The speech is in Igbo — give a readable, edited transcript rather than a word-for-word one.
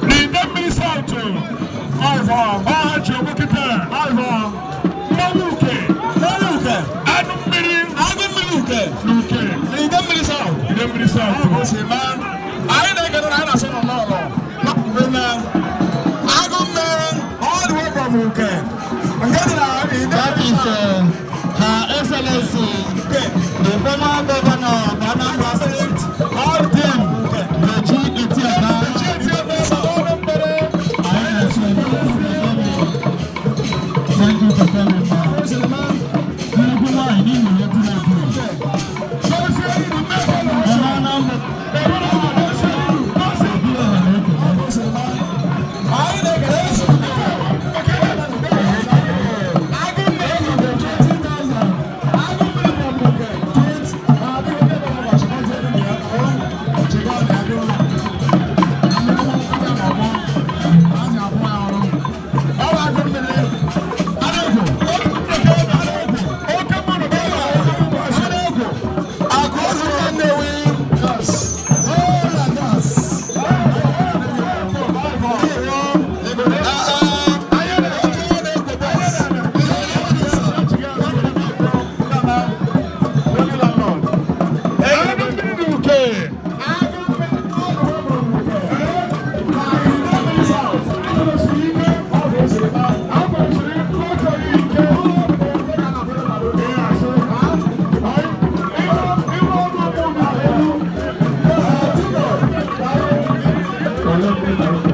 N'Idemmili South, ọha ji ogbokịta mmanwụ uke, anụ mmiri Agụ mmiri uke n'uke n'Idemmili South. Idemmili South. Anyị na-ekene na anyị na-asụ nọ n'ụlọ na agụ mmiri all the way from uke nke dị na That is Her Excellency, the former governor of Anambra State, all the Dim Deji Etiaba. Anyị na-asụ Thank you for coming, ma. Nnukwu nwaanyị n'ihi na otu na-etu. Ọma Anambra. Obi ọha na-ekele. Anyị na-ekele agụ mmiri 20,000 agụ mmiri from uke 20. Anụ mmiri n'uke.